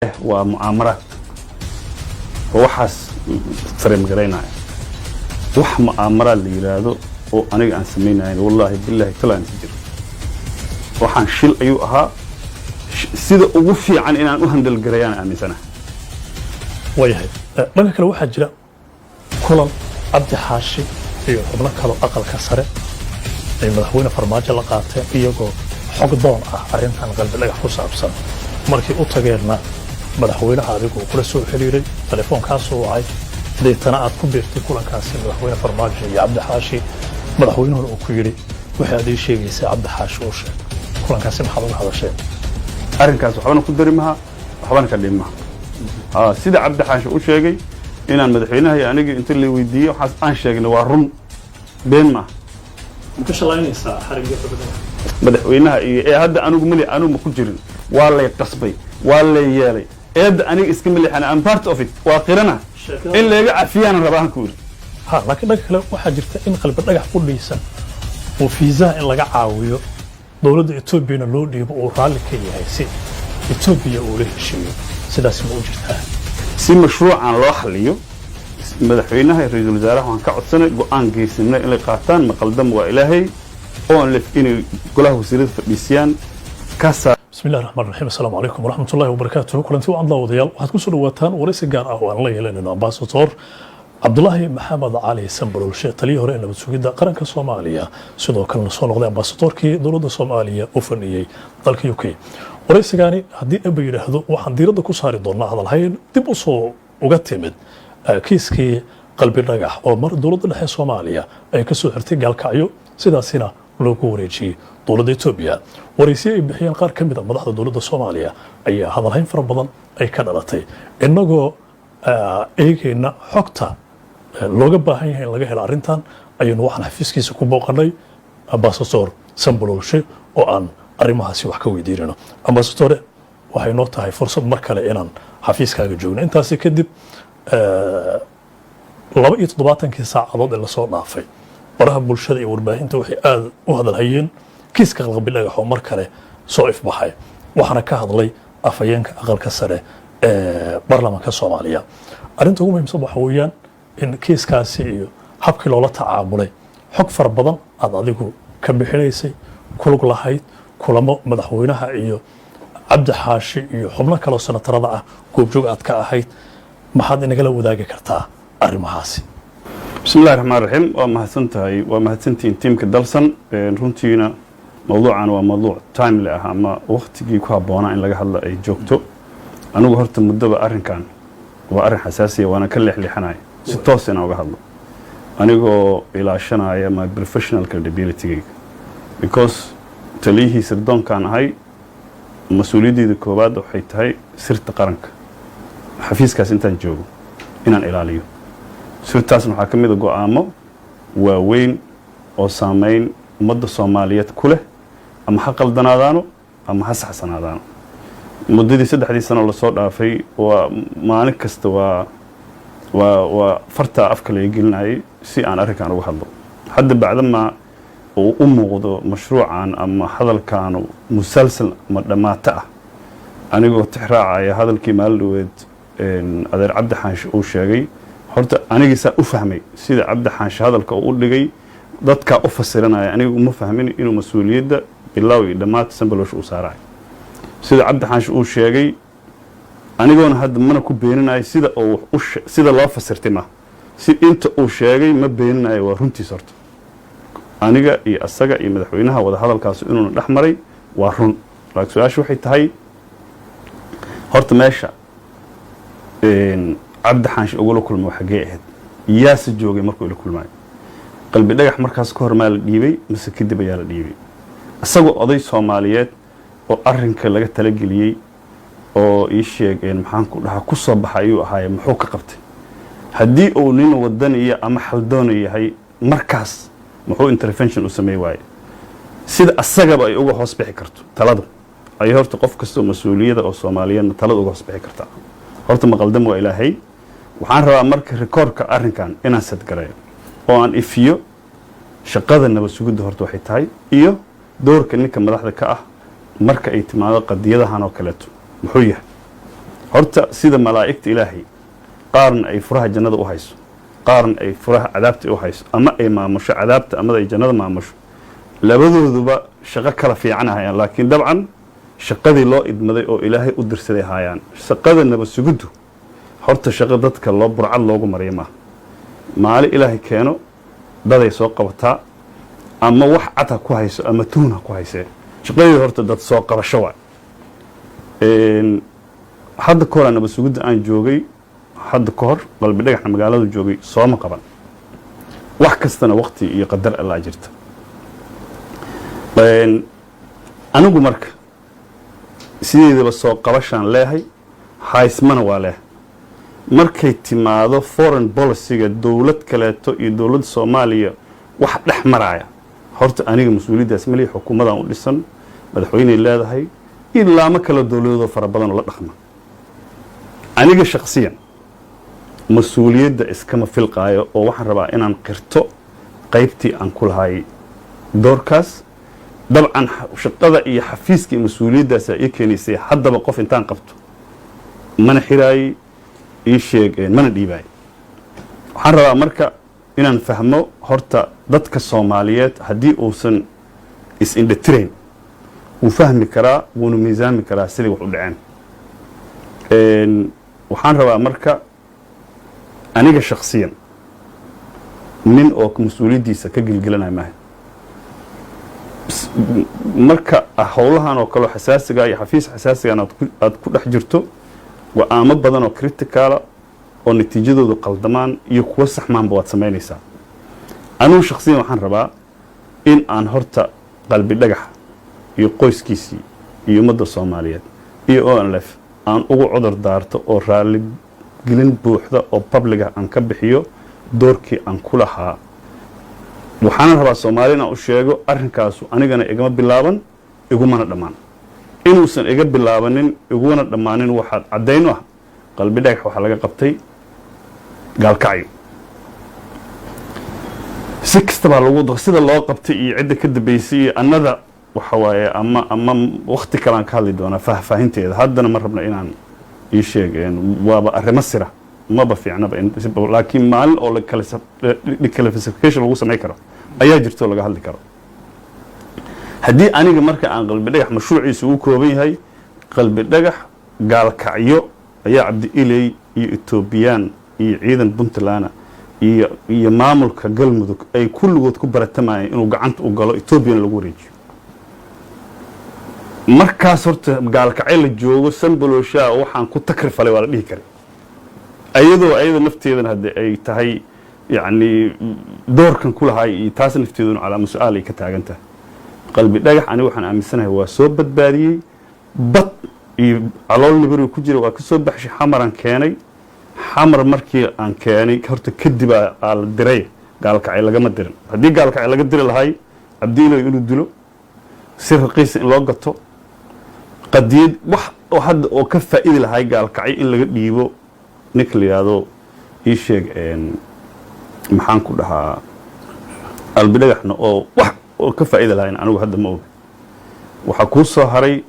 eh waa mu'aamaraad oo waxaas frame garaynaya. Wax mu'aamaraad la yidhaahdo oo aniga aan samaynayn, wallaahi billahi tala aan jiro. Waxaan shil ayuu ahaa. Sida ugu fiican inaan u handle garayaan aaminsanahay. Waayahay. Dhanka kale, waxaa jira kulan Cabdi Xaashi iyo xubno kaloo Aqalka Sare ay Madaxweyne Farmaajo la qaateen, iyagoo xog doon ah arrintan Qalbi Dhagax ku saabsan. Markii u tageenna, madaxweynaha adigu uu kula soo xiriiray, telefoonkaasuu wacay, deetana aad ku biirtay kulankaasi Madaxweyne Farmaajo iyo Cabdi Xaashi, madaxweynuhuna uu ku yidhi: "Waxay aad ii sheegaysaa Cabdi Xaashi u sheeg." Kulankaasi maxaad uga hadasheen? Arrinkaas waxbana ku dari maha, waxbana ka dhimi maha. Sida Cabdi Xaashi u sheegay inaan madaxweynaha iyo aniga inta la weydiiyey waxaas aan sheegnay waa run, been maaha. Ma ka shalaynaysaa xarigii Qalbi Dhagax? Madaxweynaha iyo ee hadda anigu mali, anigu ma ku jirin. Waa lay qasbay, waa lay yeelay. Eedda aniga iska malixana, am part of it, waa qirana. In layga cafiyaanan rabaa han ku yidhi. Ha, laakiin dhanka kale waxaa jirta in Qalbi Dhagax qudhiisa oo fiisaha in laga caawiyo dowladda Etoobiyana loo dhiibo uu raalli ka yahay si Etoobiya uu la heshiiyo. Sidaas ma u jirtaa? Si mashruucan loo xaliyo, madaxweynaha iyo ra-iisul wasaaraha waxaan ka codsanay go-aan geesinimo inay qaataan. Maqaldam waa Ilaahay, oo inay golaha wasiirada fadhiisiyaan kaasaa. Bismi illahi raxmaan raxiim. Assalaamu calaykum waraxmat ullahi wabarakaatuh. Kulanti wacan, daawadayaal. Waxaad kusoo dhawaataan waraysi gaar ah oo aan la yeelanayno Ambassador Cabdulaahi Maxamed Cali Sanbaloolshe, taliyii hore ee nabad sugidda qaranka Soomaaliya, sidoo kalena soo noqday ambasadoorkii dowladda Soomaaliya u fadhiyey dalka UK. Waraysigaani, haddii Eba yidhaahdo, waxaan diiradda ku saari doonaa hadalhayn dib u soo uga timid kiiskii Qalbi Dhagax oo mar dowladda dhexe Soomaaliya ay ka soo xirtay Gaalkacyo, sidaasina loogu wareejiyey dowladda Etoobiya. Waraysiyo ay bixiyeen qaar ka mid a madaxda dowladda Soomaaliya ayaa hadalhayn fara badan ay ka dhalatay. Innagoo eegayna xogta looga baahan yahay in laga helo arrintan, ayaynu waxaan xafiiskiisa ku booqanay Ambasador Sanbaloolshe oo aan arrimahaasi wax ka weydiinayno. Ambasadore, waxay noo tahay fursad mar kale inaan xafiiskaaga joogno. Intaasi kadib, 72-kii saacadood ee lasoo dhaafay, baraha bulshada iyo warbaahinta waxay aada u hadalhayeen kiiska Qalbi Dhagax oo mar kale soo ifbaxay. Waxaana ka hadlay afhayeenka Aqalka Sare ee baarlamaanka Soomaaliya. Arrinta ugu muhiimsan waxa weeyaan in kiiskaasi iyo habkii loola tacaamulay xog fara badan aad adigu ka bixinaysay, kulug lahayd kulamo madaxweynaha iyo Cabdi Xaashi iyo xubno kaloo senatarada ah goobjoog aad ka ahayd. Maxaad inagala wadaagi kartaa arrimahaasi? Bismi illahi raxmaan raxiim. Waa mahadsan tahay, waa mahadsantihiin tiimka Dalsan. Runtiina mawduucan waa mawduuc timely ah ama waktigii ku habboonaa in laga hadla ay joogto. Anigu horta muddoba arrinkan waa arrin xasaasiya, waana ka leexleexanaya si toos inaan uga hadlo, anigoo ilaashanaya my professional credibility-gayga, because taliyihii sirdoonkaan ahay. Mas-uuliyaddeeda koowaad waxay tahay sirta qaranka xafiiskaas intaan joogo inaan ilaaliyo. Sirtaasna waxaa ka mid a go-aamo waaweyn oo saameyn ummadda Soomaaliyeed ku leh, ama ha qaldanaadaano ama ha saxsanaadaano. Muddadii 3dii sano lasoo dhaafay, waa maalin kasta waa fartaa afka laga gelinayay si aan arrinkan uga hadlo. Hadda bacdamaa uu u muuqdo mashruucan ama hadalkaanu musalsal ma dhammaato ah, anigoo tixraacaya hadalkii maalin dhaweed adeer Cabdi Xaanshe uu sheegay, horta anigiisaa u fahmay sida Cabdi Xaanshe hadalka uu u dhigay, dadkaa u fasiranaya. Aniga uma fahmin inuu mas-uuliyadda bilaaw iyo dhammaad Sanbalooshe uu saarayo sida Cabdi Xaanshe uu sheegay. Anigoona hadda mana ku beeninayo sida uu sida loo fasirtay, ma si inta uu sheegay ma beeninayo, waa runtiis. Horta aniga iyo asaga iyo madaxweynaha wada hadalkaas inuuna dhex maray waa run, laakiin su-aasha waxay tahay horta meesha Cabdi Xaanshe ugula kulmo xaggee ahayd? Yaase joogay markuu ila kulmaayo? Qalbi Dhagax markaas ka hor maa la dhiibay mase kadib ayaa la dhiibay? Isagoo oday Soomaaliyeed oo arrinka laga talageliyey oo ii sheegeen, maxaan ku dhahaa, ku soo baxa ayuu ahaaye, muxuu ka qabtay? Haddii uu nin wadaniya ama xaldoona yahay, markaas muxuu intervention u samey waaye? Sida asagaba ay uga hoos bixi karto taladu, ay horta qof kastoo mas-uuliyada oo Soomaaliyeedna talada uga hoos bixi kartaa. Horta maqaldam waa Ilaahay. Waxaan rabaa marka recordka arrinkan inaan sadgareeyo oo aan ifiyo shaqada nabad sugidda horta waxay tahay iyo doorka ninka madaxda ka ah marka ay timaado qadiyadahan oo kaleeto muxuu yahay. Horta sida malaa'igta Ilaahay qaarna ay furaha jannada u hayso, qaarna ay furaha cadaabta u hayso, ama ay maamusho cadaabta ama ay jannada maamusho, labadooduba shaqo kala fiican hayaan, laakiin dabcan shaqadii loo idmaday oo Ilaahay u dirsaday haayaan. Shaqada nabad sugiddu horta shaqo dadka loo burcad loogu mariyo maaha. Maali Ilaahay keeno daday soo qabataa, ama wax cad ha ku hayso ama tuhun ha ku haysee, shaqadeedu horta dad soo qabasho waay. Hadda ka hor nabad sugidda aan joogay, hadda ka hor Qalbi Dhagaxna magaaladu joogay, sooma qaban. Wax kastana waqti iyo qadar Allaa jirta. Anigu marka sideedaba soo qabashaan leehay, haysmana waa leehay. Markay timaado foreign policy-ga dowlad kaleeto iyo dowladda Soomaaliya wax dhex maraaya, horta aniga mas-uuliyaddaas malihi. Xukuumadan u dhisan, madaxweyney leedahay iyo laamo kale dowladoodoo fara badan oo la dhaqma. Aniga shaksiyan mas-uuliyadda iskama filqaayo, oo waxaan rabaa inaan qirto qaybtii aan ku lahay doorkaas. Dabcan shaqada iyo xafiiska iyo mas-uuliyaddaasa ii keenaysay. Haddaba qof intaan qabto mana xiraayey, ii sheeg, mana dhiibaay. Waxaan rabaa marka inaan fahmo horta dadka Soomaaliyeed haddii uusan is-indhatirayn, wuu fahmi karaa, wuuna miisaami karaa siday wax u dhaceen. Waxaan rabaa marka aniga shaksiyan nin oo mas-uuliyaddiisa ka gelgelanaya maaha. Marka howlahan oo kaleo xasaasiga iyo xafiis xasaasigan aad ku dhex jirto, go-aamo badan oo critical ah oo natiijadoodu qaldamaan iyo kuwo saxmaanba waad samaynaysaa. Anigu shaksiyan waxaan rabaa in aan horta Qalbi Dhagax iyo qoyskiisii iyo ummadda Soomaaliyeed iyo ONLF aan ugu cudur daarto oo raalli gelin buuxda oo public-ga aan ka bixiyo doorkii aan ku lahaa. Waxaana rabaa Soomaali inaan u sheego arrinkaasu anigana igama bilaaban, igumana dhammaan. Inuusan iga bilaabanin iguna dhammaanin waxaad caddayn u ah, Qalbi Dhagax waxaa laga qabtay Gaalkacyo. Si kastabaa lagu sida loo qabtay iyo cidda ka dambeysay iyo annada waxa waaye ama wakti kalean ka hadli doonaa faahfaahinteeda. Haddana ma rabna inaan ii sheeg, waaba arrimo sira, maba fiicnaba, laakiin maalin oo declassification lagu samayn karo ayaa jirto oo laga hadli karo. Haddii aniga marka aan Qalbi Dhagax mashruuciisa uu kooban yahay Qalbi Dhagax Gaalkacyo ayaa Cabdi Iley iyo Etoobiyaan iyo ciidan Puntland iyo maamulka Galmudug ay kulligood ku baratamayeen inuu gacanta u galo, Etoobiyana lagu wareejiyo. Markaas horta Gaalkacyo la joogo, Sanbalooshaa waxaan ku takri falay waa la dhihi karay, ayadoo ayada nafteedana hadde ay tahay yacni doorkan ku lahay iyo taas nafteeduna calaama su-aal ay ka taagan tahay. Qalbi Dhagax aniga waxaan aaminsanahay waa soo badbaadiyey. Bad iyo calool nibiriga ku jira waa ka soo baxshay, Xamaran keenay. Xamar markii aan keenay horta kadib aa la diray, Gaalkacyo lagama dirin. Haddii Gaalkacyo laga diri lahay, Cabdiilow inuu dilo, si raqiisa in loo gato qadiyad, wax oo hadda oo ka faa'idi lahay Gaalkacyo in laga dhiibo ninka la yidhaahdo, ii sheeg, maxaan ku dhahaa, Qalbidhagaxna oo wax oo ka faa'idi lahayn anigu hadda ma ogi. Waxaa kuu soo haray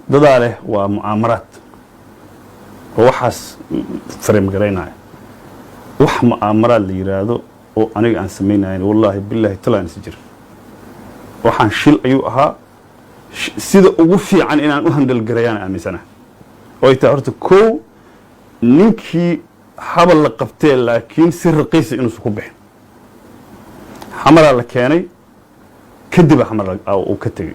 dadaa leh waa mu'aamaraad oo waxaas frame garaynaya. Wax mu'aamaraad la yidhaahdo oo aniga aan samaynayn, wallaahi bilaahi talaan is jira. Waxaan shil ayuu ahaa. Sida ugu fiican inaan u handle garayaan aaminsanahay oo ay tahay horta kow ninkii habal la qabtee, laakiin si raqiisa inuusan ku bixin. Xamaraa la keenay, kadiba Xamar uu ka tegey.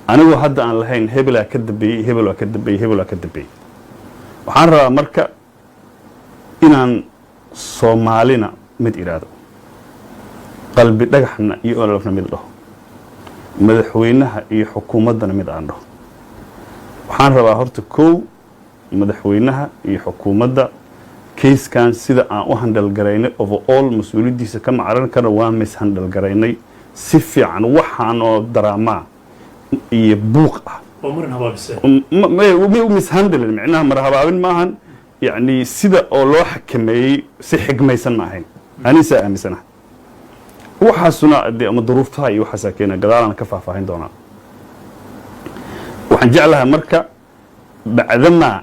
Anigoo hadda aan lahayn hebelaa ka dambeeyey, hebel waa ka dambeeyey, hebel waa ka dambeeyey. Waxaan rabaa marka inaan Soomaalina mid idhaahdo, Qalbi Dhagaxna iyo ONLF-na mid dhaho, madaxweynaha iyo xukuumaddana mid aan dhaho. Waxaan rabaa horta kow madaxweynaha iyo xukuumadda, case-kan sida aan u handle garaynay overall mas-uuliyaddiisa kama caran karna. Waa mishandle garaynay si fiican. Waxaanoo daraamaa iyo buuq ah oo marin habaabiseen. May u mishandling, micnaha mar habaabin maahan, yacni sida oo loo xakameeyey si xigmaysan ma ahayn, anisaa aaminsanaha. Waxaasuna dee ama duruuftaha iyo waxaasaa keena, gadaalaan ka faahfaahin doonaa. Waxaan jeclahay marka bacdamaa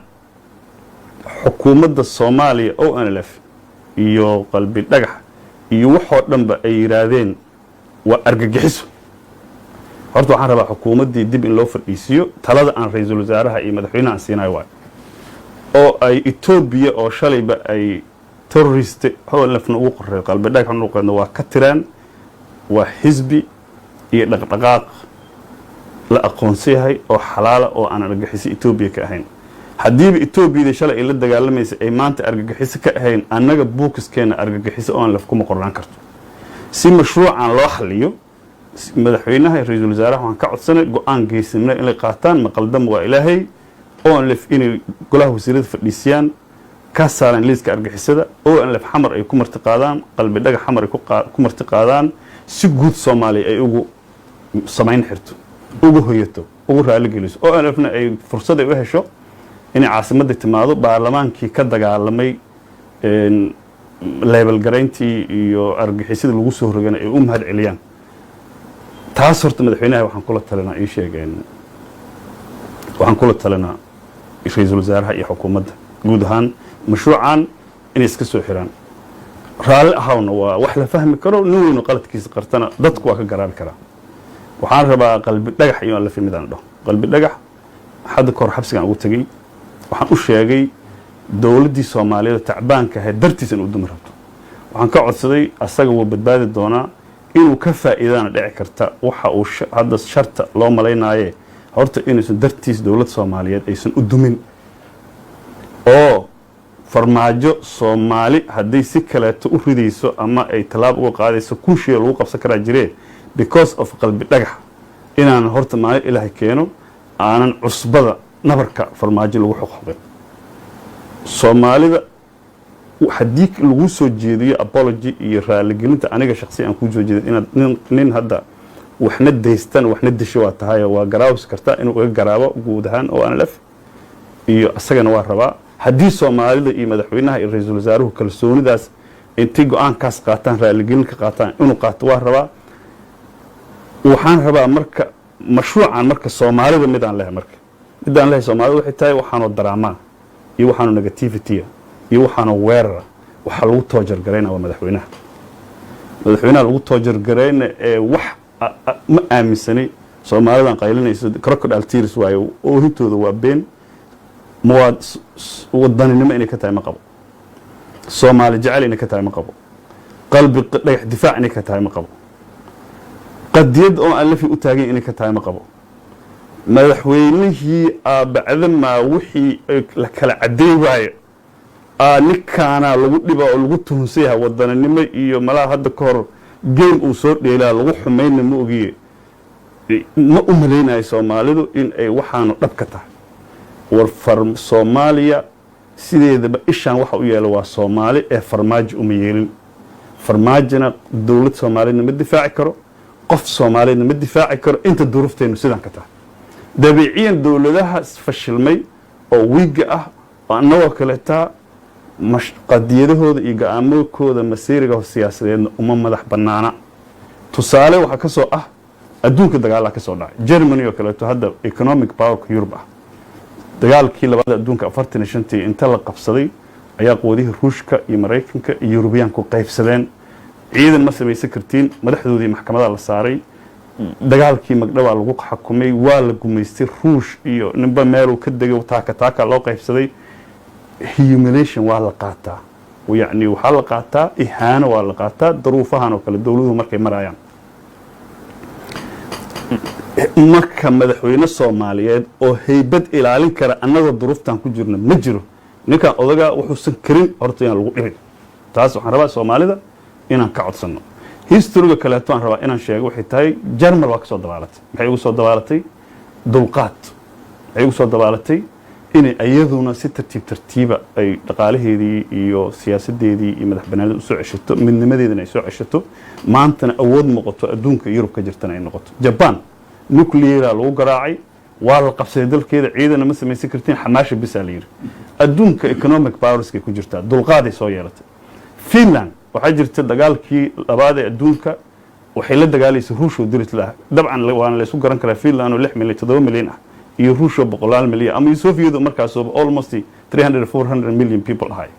Xukuumadda Soomaaliya, ONLF iyo Qalbi Dhagax iyo waxoo dhanba ay yidhaahdeen waa argagixiso. Horta waxaan rabaa xukuumaddii dib in loo fadhiisiiyo. Talada aan ra-iisul wasaaraha iyo madaxweynaha aan siinayo waayo oo ay Etoobiya oo shalayba ay terrorist ONLFna ugu qoreen, Qalbi Dhagaxna ugu qoreen, waa ka tiraan. Waa xisbi iyo dhaqdhaqaaq la aqoonsan yahay oo xalaala oo aan argagixiso Etoobiya ka ahayn. Haddiiba Etoobiyada shalay ay la dagaalamaysa ay maanta argagixiso ka ahayn, annaga buukiskeena argagixiso ONLF kuma qornaan karto. Si mashruucan loo xaliyo, madaxweynaha iyo ra-iisul wasaaraha waxaan ka codsanay go-aan geesinimo inay qaataan. Maqaldam waa Ilaahay. ONLF inay golaha wasiirada fadhiisiyaan, ka saaraan liiska argixisada, ONLF Xamar ay ku marti qaadaan, Qalbi Dhagax Xamar ay ku marti qaadaan, si guud Soomaaliya ay ugu samayn xirto, ugu hoyato, ugu raaligeliso. ONLFna ay fursad ay u hesho inay caasimadda timaado, baarlamaankii ka dagaalamay label garayntii iyo argixisada lagu soo rogana ay u mahad celiyaan. Taas horta madaxweynaha waxaan kula talinaa, ii sheegeen, waxaan kula talinaa ra-iisul wasaaraha iyo xukuumadda guud ahaan mashruucan inay iska soo xiraan. Raalli ahawna waa wax la fahmi karo. Nin weynu qaladkiisa qartana dadku waa ka garaabi karaa. Waxaan rabaa Qalbi Dhagax iyo aan la midaan dhaho. Qalbi Dhagax hadda kahor xabsigaan ugu tegey, waxaan u sheegay dowladdii Soomaaliyeed oo tacbaanka ahayd dartiis in u dumi rabto. Waxaan ka codsaday, asaga wuu badbaadi doonaa, inuu ka faa'iidana dhici karta waxa uu hadda sharta loo malaynaaye. Horta inuusan dartiis dowlad Soomaaliyeed aysan u dumin oo Farmaajo Soomaali hadday si kaleeto u ridayso ama ay tallaab uga qaadayso, kunshiga lagu qabsan karaa jiree, because of Qalbi Dhagax inaan horta maalin Ilaahay keeno aanan cusbada nabarka Farmaajo lagu xoqxoqin. Soomaalida haddii lagu soo jeediyo apology iyo raaligelinta, aniga shaksiyan aan kuu soo jeedin inaad nin hadda waxna daystan waxna disho waa tahay, waa garaawis kartaa inuu iga garaabo guud ahaan ONLF iyo isagana waa rabaa. Haddii Soomaalida iyo madaxweynaha iyo ra-iisul wasaaruhu kalsoonidaas intay go-aankaas qaataan, raaligelin ka qaataan, inuu qaato waa rabaa. Waxaan rabaa marka mashruucan marka Soomaalida midaan lehay, marka midaan lehay Soomaalida waxay tahay waxaanoo daraamaa iyo waxaanoo negativity iyo waxaanoo weerara waxaa lagu toojargarayna waa madaxweynaha. Madaxweynaha lagu toojargarayna ee wax ma aaminsanay. Soomaalidan qaylinayso crocodile tears waayo, oohintooda waa been. Mawaad wadaninimo inay ka tahay ma qabo, Soomaali jecel inay ka tahay ma qabo, Qalbi Dhagax difaac inay ka tahay ma qabo, qadiyad oo aan lafi u taagin inay ka tahay ma qabo. Madaxweynihii aabacdamaa wixii la kala cadeey waayo ninkaana lagu dhiba oo lagu tuhunsan yahay wadaninimo iyo malaha hadda ka hor game uu soo dheelaa lagu xumayna. Ma ogiye, ma u malaynayo Soomaalidu in ay waxaanu dhab ka tahay. War Soomaaliya sideedaba ishaan waxa u yeela waa Soomaali ee Farmaajo uma yeelin. Farmaajona dowlad Soomaaliyadna ma difaaci karo, qof Soomaaliyeedna ma difaaci karo inta duruufteenu sidaan ka tahay. Dabiiciyan dowladaha fashilmay oo wiiga ah oo annagoo kaleetaa qadiyadahooda iyo go-aamakooda masiiriga siyaasadeedna uma madax bannaana. Tusaale waxaa ka soo ah adduunka dagaalaa ka soo dhacay. Germany oo kaleeto hadda economic powerka Yurub ah, dagaalkii labaad adduunka 45-tii inta la qabsaday ayaa quwadihii Ruushka iyo Maraykanka iyo Yurubiyaanku qaybsadeen. Ciidan ma samaysan kartiin, madaxdoodii maxkamada la saaray, dagaalkii magdhawaa lagu xakumay, waa la gumaystay. Ruush iyo ninba meeluu ka degay, taaka taaka loo qaybsaday. Humiliation waa la qaataa, yacni waxaa la qaataa ihaano, waa la qaataa daruufahan oo kale dowladuhu markay marayaan. Marka madaxweyne Soomaaliyeed oo haybad ilaalin kara annagoo duruuftan ku jirna ma jiro. Ninkan odagaa wuxuusan karin horta inaan lagu dhibin. Taas waxaan rabaa Soomaalida inaan ka codsano. Historyga kaleeto aan rabaa inaan sheego waxay tahay Jarmal waa ka soo dabaalatay. Maxay ugu soo dabaalatay? Dulqaad. Maxay ugu soo dabaalatay? Inay iyaduna si tartiib tartiiba ay dhaqaalaheedii iyo siyaasadeedii iyo madax banaanida usoo ceshato, midnimadeedana ay soo ceshato, maantana awood noqoto adduunka Yurub ka jirtana ay noqoto. Jaban nucleara lagu garaacay, waa la qabsaday dalkeeda, ciidana ma samaysan kartiin, xamaasha bisaa la yidhi. Adduunka economic powerskay ku jirtaa, dulqaaday soo yeelatay. Finland waxaa jirta dagaalkii labaad ee adduunka waxay la dagaalaysay Ruush oo diris lah. Dabcan waana laysu garan karaa Finland oo 6 milyan, 7 milyan ah iyo Ruushoo boqolaal milyan ama Soviet markaasoo almost 300 400 million people ahay.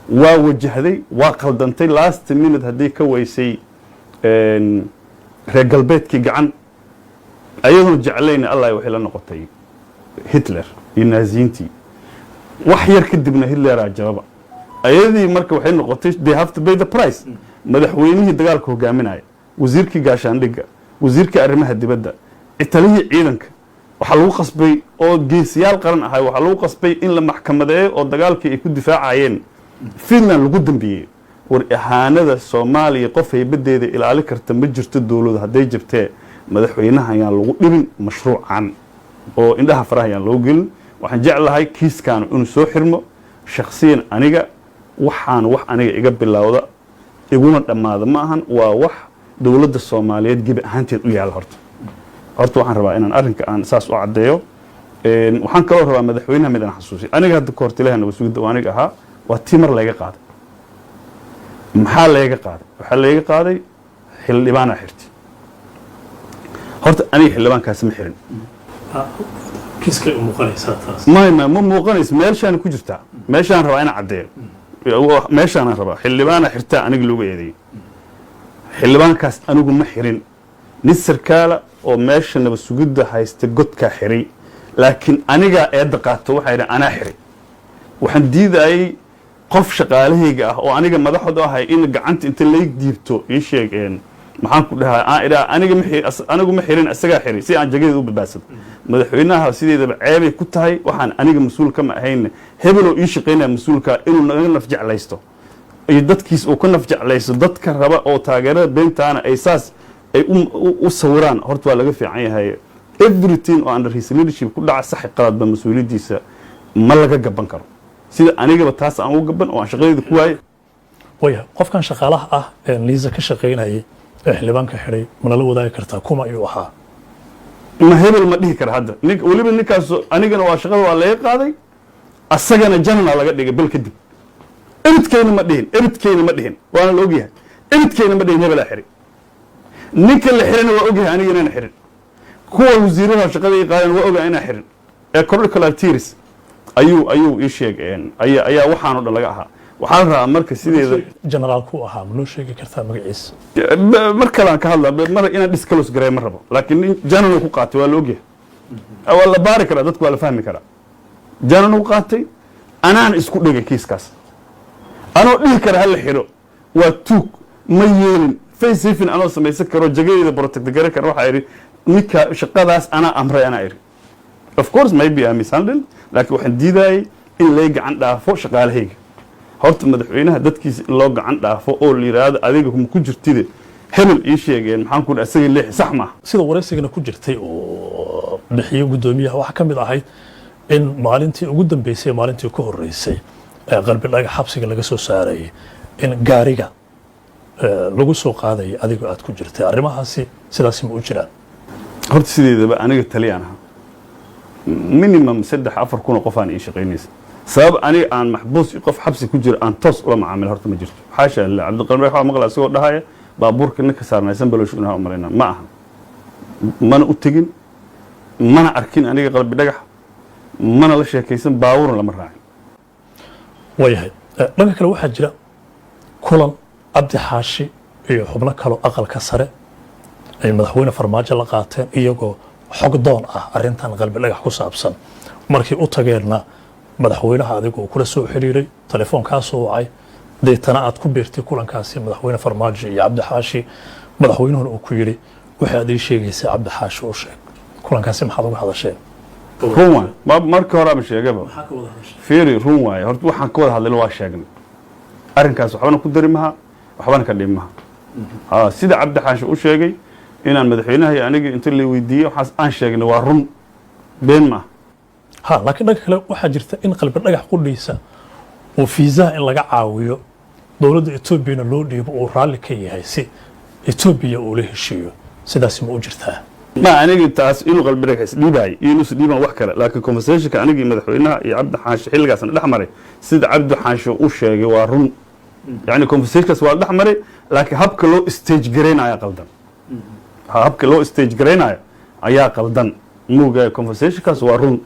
Waa wajahday, waa qaldantay. Last minute haddii ka weysay reer galbeedkii gacan, ayadoon jeclayna, Allah, waxay la noqotay Hitler iyo Naaziyiintii. Wax yar kadibna Hitleraa jababa ayadii. Marka waxay noqotay they have to pay the price. Madaxweynihii dagaalka hogaaminaya, wasiirkii gaashaandhigga, wasiirkii arrimaha dibadda, taliyihii ciidanka, waxaa lagu qasbay, oo geesiyaal qaran ahay, waxaa lagu qasbay in la maxkamadeeyo oo dagaalkii ay ku difaacayeen Finland lagu dambeeyey. War ahaanada Soomaaliya, qof haybadeeda ilaali karta ma jirto. Dowladu hadday jabtee, madaxweynaha ayaan lagu dhibin mashruucan oo indhaha faraha ayaan loo gelin. Waxaan jeclahay kiiskan inuu soo xirmo. Shakhsiyan aniga, waxaan wax aniga iga bilowda iguna dhammaada ma ahan. Waa wax dowladda Soomaaliyeed gebi ahaanteed u yaalla. Horta waxaan rabaa inaan arrinka aan saas u caddeeyo. Waxaan kaloo rabaa madaxweynaha mid aan xasuusiyo. Aniga hadda kahor taliyaha nabad sugidda oo aniga ahaa, waa tii mar layga qaaday. Maxaa layga qaaday? Waxaa layga qaaday xildhibaanaa xirtay. Horta aniga xildhibaankaasi ma xirin. Kiiskay u muuqanaysaa taas? Ma muuqanayso. Meeshaan ku jirtaa, meeshaan rabaa inaan caddeeyo, meeshaanaan rabaa. Xildhibaana xirtaa aniga loogu eedeeyey. Xildhibaankaas anigu ma xirin. Nin sarkaala oo meesha nabad sugidda haysta godkaa xiray, laakiin anigaa eedda qaato. Waxaa yidhi anaa xiray. Waxaan diidayey qof shaqaalahayga ah oo aniga madaxda ahay in gacanta inta lay diibto ii sheegeen, maxaan ku dhahaa, aan idhaa aniga ma anigu ma xirin, isagaa xiray, si aan jagadeeda u badbaadsado. Madaxweynaha sideedaba ceebay ku tahay, waxaan aniga mas-uul kama ahayn, hebeloo ii shaqaynaya mas-uulka inuu naga naf jeclaysto iyo dadkiis uu ka naf jeclaysto, dadka raba oo taageerada beentaana ay saas ay u sawiraan. Horta waa laga fiican yahay. Everything oo under his leadership ku dhaca, saxi qaladba, mas-uuliyaddiisa ma laga gaban karo, sida anigaba taas aan u gaban oo aan shaqadeeda ku waayay. Waya, qofkan shaqaalaha ah ee NISA ka shaqaynayay ee xildhibaanka xidhay, ma nala wadaagi kartaa kuma ayuu ahaa? Ma hebel ma dhihi kara hadda. Nin weliba ninkaas anigana waa shaqada waa laga qaaday, asagana janana laga dhigay bil kadib. Ebidkeyna ma dhihin, ebidkeyna ma dhihin, waana la ogyahay. Ebidkeyna ma dhihin hebelaa xiray. Ninka la xirana waa ogyahay aniga inaan xirin. Kuwa wasiirada shaqada ii qaadeen waa ogahay inaan xirin. Ee crocodile tears ayuu ii sheeg ayaa waxaan oo dhan laga ahaa. Waxaa la rabaa marka sideeda Generaalku ahaa, ma noo sheegi kartaa magaciisa? Mar kale aan ka hadla, mar inaan disclose gareey ma rabo, laakiin nin janan ku qaatay waa la ogyahay, waa la baari karaa, dadku waa la fahmi karaa. Janan u qaatay, anaan isku dhigay kiiskaas, anoo dhihi kara hala xiro, waa tuug, ma yeelin. Face saving anoo samaysan karo, jagadeeda protect gare kara, waxaa idhi ninka shaqadaas anaa amray, anaa idhi. Of course maybe I mishandled, laakiin waxaan diidayay in lay gacan dhaafo shaqaalahayga. Horta madaxweynaha dadkiisa in loo gacan dhaafo oo la yidhaahdo adiga kuma ku jirtide, hebel ii sheegeen, maxaan ku dhaha, isaga leexi, sax maaha. Sida waraysigana ku jirtay oo bixiyo guddoomiyaha, waxaa ka mid ahayd in maalintii ugu dambeysay, maalintii ku horeysay ee Qalbi Dhagax xabsiga laga soo saarayay, in gaariga lagu soo qaadayay adigoo aad ku jirtay. Arrimahaasi sidaasi ma u jiraan? Horta sideedaba aniga taliyaan ahaa. Minimum 3-4 kun oo qof aan ii shaqaynaysa. Sabab aniga aan maxbuus iyo qof xabsi ku jiro aan toos ula macaamil horta ma jirto. Xaasha lillah. Cabdiqani waxaa maqla isagoo dhahaya baabuurka ninka saarnaysan baloosh inaha u malaynaa. Ma aha, mana u tegin, mana arkin aniga Qalbi Dhagax, mana la sheekaysan, baabuurna lama raacin. Waayahay. Dhanka kale waxaa jira kulan Cabdi Xaashi iyo xubno kaloo aqalka sare ay madaxweyne Farmaajo la qaateen, iyagoo xog doon ah arrintan Qalbi Dhagax ku saabsan. Markii u tageenna madaxweynaha adigoo kula soo xiriiray, telefoonkaa soo wacay, deetana aad ku biirtay kulankaasi madaxweyne Farmaajo iyo Cabdi Xaashi, madaxweynuhuna uu ku yidhi waxay aad ii sheegaysaa Cabdi Xaashi u sheeg. Kulankaasi maxaad uga hadasheen? Run waay. Markii hore ama sheegaba. Fiiri, run waaye. Horta waxaan ka wada hadlayna waa sheegnay. Arrinkaas waxbana ku dari maha, waxbana ka dhimi maha. Ha, sida Cabdi Xaashi u sheegay inaan madaxweynaha iyo aniga inta la weydiiyey waxaas aan sheegnay, waa run, been ma ah. Ha, laakiin dhanka kale waxaa jirta in Qalbi Dhagax qudhiisa oo fiisaha in laga caawiyo dowladda Etoobiyana loo dhiibo uu raalli ka yahay si Etoobiya uu la heshiiyo. Sidaasi ma u jirtaa? Ma aniga taas inuu Qalbi Dhagax isdhiibaay iyo inuusa dhiibaan wax kale, laakiin conversationka anigii madaxweynaha iyo Cabdi Xaashi xilligaasna dhex maray, sida Cabdi Xaashi u sheegay waa run. Yani conversationkaas waa dhex maray, laakiin habka loo stage garaynaya qaldan. Habka loo stage garaynaya ayaa qaldan. Muuga conversationkaas waa run.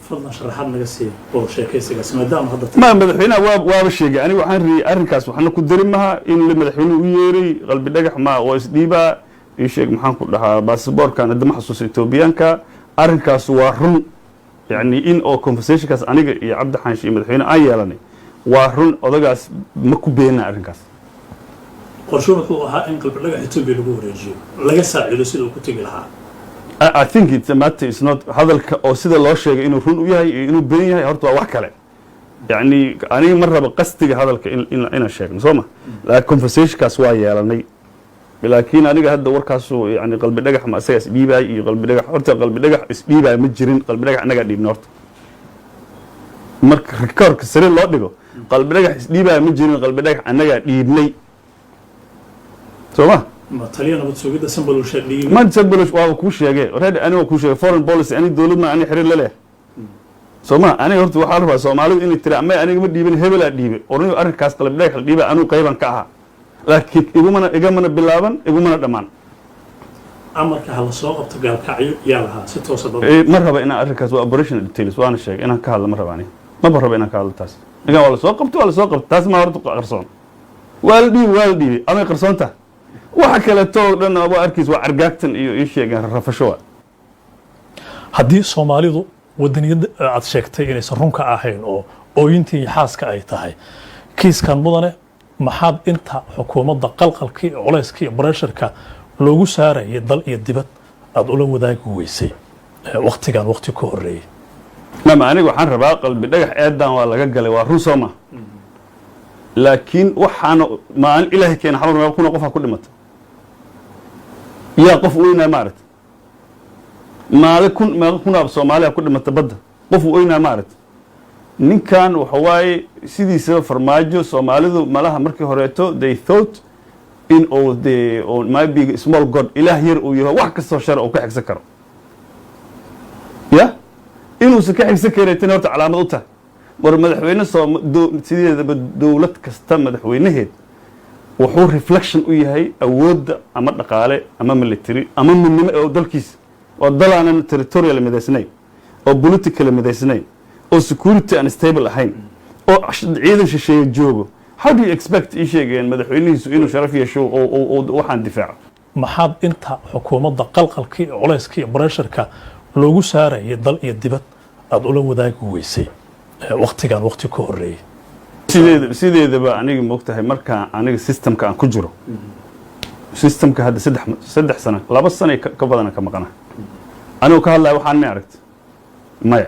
Fadlan sharaxaad naga siiya wada sheekaysigaas, maadaama hadda Ma madaxweynaha waaba sheegay. Aniga waxaan riyay arrinkaas waxna ku dari maha in la madaxweynuhu u yeeray Qalbi Dhagax, ma waa isdhiibaa, ii sheeg, maxaan ku dhahaa, basaboorkan hadda ma xasuuso Etoobiyaanka. Arrinkaas waa run, yacni in oo conversationkaas aniga iyo Cabdi Xaanshi iyo madaxweyne aan yeelanay waa run. Odagaas ma ku beena arrinkaas. Qorshe wuxuu ahaa in Qalbi Dhagax Etoobiya lagu wareejiyo, laga saacido sida uu ku tegi lahaa. I think it's a matter is not hadalka oo sida loo sheegay inuu run u yahay iyo inuu been yahay horta waa wax kale. Yacni aniga ma rabo qastiga hadalka inaan sheegno, soo ma? Laakiin conversationkaas waa yeelanay. Laakiin aniga hadda warkaasu, yani, Qalbi Dhagax ma isagaa isdhiibaay iyo Qalbi Dhagax, horta Qalbi Dhagax isdhiibaay ma jirin. Qalbi Dhagax annagaa dhiibna. Horta marka rikoorka sare loo dhigo, Qalbi Dhagax isdhiibaay ma jirin. Qalbi Dhagax annagaa dhiibnay, soo ma? Ma taliya nabad sugidda Sambalolshe dhiibay? Man Sanbalosh waaba kuu sheegay already. Aniga waa kuu sheegay foreign policy, ani dowlad ma ani xiriir la leh, soo ma? Aniga horta waxaa rabaa Soomaalidu inay tiri ama aniga ma dhiibin, hebelaa dhiibay. Orniyo arrinkaas Qalbi Dhagax la dhiibay anuu qayban ka ahaa, laakiin igumana bilaaban, igumana dhammaan. Amarka ha la soo qabto Gaalkacyo yaa lahaa si toosa dad? Ma raba inaan arrinkaas, waa operational details, waana sheegay inaan ka hadlo ma raba. Aniga maba raba inaan ka hadlo taas. Ninkan waa la soo qabtay, waa la soo qabtay, taas ma horta qarsoon. Waa la dhiibay, waa la dhiibay, amay qarsoon tahay. Waxa kaleeto oo dhan waa arkiis, waa cargaagtan iyo ii sheegeen rafasho waa. Haddii Soomaalidu wadaniyadda aad sheegtay inaysan runka ahayn oo ooyintii iyo xaaska ay tahay kiiskan, mudane, maxaad inta xukuumadda qalqalka iyo culayska iyo pressureka loogu saarayay dal iyo dibad aad ula wadaagi weysay waktigan wakti ka horreeyey? Mama, aniga waxaan rabaa Qalbi Dhagax eedan waa laga galay, waa run, soo ma? Laakiin waxaana maalin Ilaahay keena xamar meel kuna qof ha ku dhimata, yaa qof weynaa maaragta? Maalin kun meeqa kunaab Soomaaliya ku dhimata badda, qof weynaa maaragta? Ninkan waxa waaye sidiisaba Farmaajo, Soomaalidu malaha markii horeeto they thought in uu the oo might be small god, ilaah yar uu yaho, wax kastoo shar uu ka xigsan karo. Ya inuusan ka xigsan karin horta calaamad u tahay. War madaxweyne sideedaba dowlad kasta madaxweynaheed wuxuu reflection u yahay awoodda ama dhaqaale ama military ama midnimo ee dalkiisa. Oo dalaanan territorial midaysnayn, oo political midaysnayn, oo security aan stable ahayn, oo ciidan shisheeye joogo, how do you expect, ii sheegeen, madaxweynihiisu inuu sharaf yeesho oo waxaan difaaco? Maxaad inta xukuumadda qalqalka iyo culayska iyo pressureka loogu saarayay dal iyo dibad aad ula wadaagi weysay waktigan wakti ka horreeyey? Sideedaba aniga, moogtahay, markaa aniga systemka aan ku jiro, systemka hadda saddex sano, 2 sano ka badana ka maqana, anigoo ka hadlaya waxaan ma aragta maya.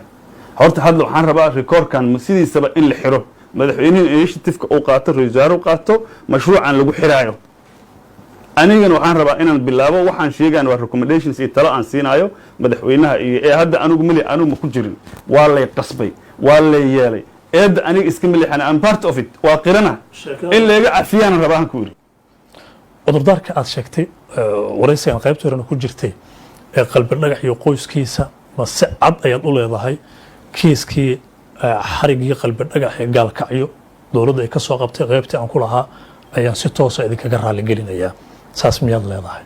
Horta hadda waxaan rabaa rikoorkan sidiisaba in la xiro, madaxweynuhu initiativeka uu qaato, ra-isul wasaare u qaato mashruucan lagu xiraayo. Anigana waxaan rabaa inaan bilaabo. Waxaan sheegaan waa recommendations iyo talo aan siinaayo madaxweynaha. Iyo ee hadda anigu mali, anigu ma ku jirin, waa lay qasbay, waa lay yeelay. Eedda aniga iska milixana, am part of it, waa qirana, in layga cafiyaan rabaa aan ku yidhi. Cudurdaarka aad sheegtay waraysigan qaybta horena ku jirtay ee Qalbi Dhagax iyo qoyskiisa, ma si cad ayaad u leedahay kiiskii xarigii Qalbi Dhagax ee Gaalkacyo dowladda ay ka soo qabtay, qaybtii aan ku lahaa ayaan si toosa idinkaga raaligelinayaa, saas miyaad leedahay?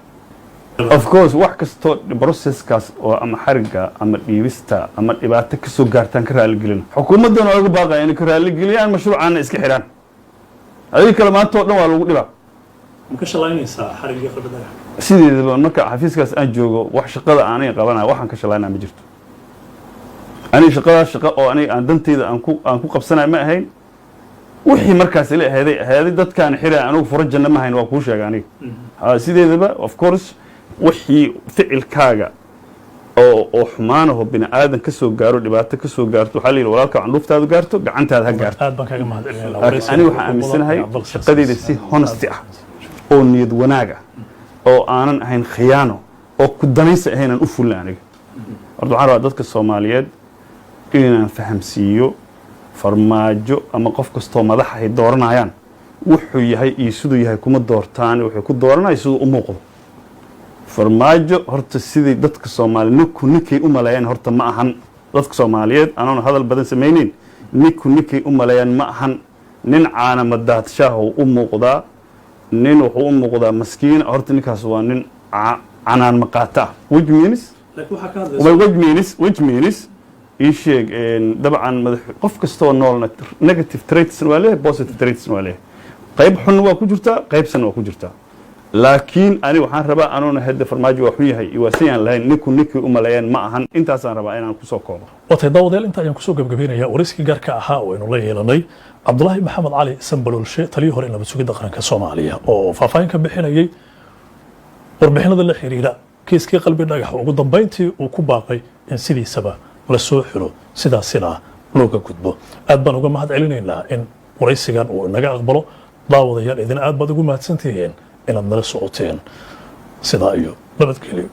Of course, wax kastoo processkaas oo ama xariga ama dhiibista ama dhibaato ka soo gaartaan ka raaligelina. Xukuumaddana waa uga baaqaya inay ka raaligeliyaan, mashruucaana iska xidhaan. Adiga kale maanta oo dhan waa lagu dhibaa. Ma ka shalaynaysaa xariggii Qalbi Dhagax? Sideedaba marka xafiiskaas aan joogo, wax shaqada aanay qabanaya waxaan ka shalaynaa ma jirto. Aniga shaqadaas shaqo oo aniga aan dantayda aan ku qabsanaya ma ahayn. Wixii markaas ila ahaaday dadkaan xiraya, anigu furo janno ma hayn, waa kuu sheega aniga. Sideedaba, of course, wixii ficilkaaga oo xumaanaho bini aadan ka soo gaaro, dhibaato ka soo gaarto, waxaa la yidhi walaalka candhuuftaadu gaarto gacantaada ha gaarto. Aad baan kaaga mahadcelinaya. Laakiin aniga waxaan aaminsanahay shaqadayda si honesty ah oo niyad wanaag ah oo aanan ahayn khiyaano oo ku danaysi ahayn aan u fulin. Aniga horta waxaan rabaa dadka Soomaaliyeed inaan fahamsiiyo, Farmaajo ama qof kastoo madax ay dooranayaan wuxuu yahay iyo siduu yahay kuma doortaan, wuxuu ku dooranaya siduu u muuqdo. Farmaajo horta sidii dadka Soomaali ninku ninkay u maleeyaan horta ma ahan. Dadka Soomaaliyeed, anoona hadal badan samayneyn, ninku ninkay u maleeyaan ma ahan. Nin caana madaadshaah u muuqdaa, nin wuxuu u muuqdaa maskiin. Horta ninkaas waa nin canaan maqaata ah, which means Laakiin waxaa ka hadlaysa Which means ii sheeg, dabcan madax qof kastoo noolna negative traits waa leeyahay, positive traits waa leeyahay. Qayb xunna waa ku jirtaa, qaybsanna waa ku jirtaa. Laakiin ani waxaan rabaa, anuuna hadda Farmaajo waa xun yahay iyo waa si aan lahayn, ninku ninkii u maleeyeen ma ahan. Intaasaan rabaa inaan kusoo koobo. Watay daawadayaal, inta ayaan kusoo gabgabaynayaa waraysigii gaarka ahaa oo aynu la yeelanay Cabdulaahi Maxamed Cali Sanbaloolshe, taliyii hore ee nabad sugidda qaranka Soomaaliya, oo faahfaahin ka bixinayay warbixinada la xiriira kiiskii Qalbi Dhagax, ugu dambayntii uu ku baaqay in sidiisaba la soo xiro, sidaasina looga gudbo. Aad baan uga mahad celinaynaa in waraysigan uu inaga aqbalo. Daawadayaal, idin aad baad ugu mahadsantihiin inaad nala socoteen. Sidaa iyo nabadgelyo.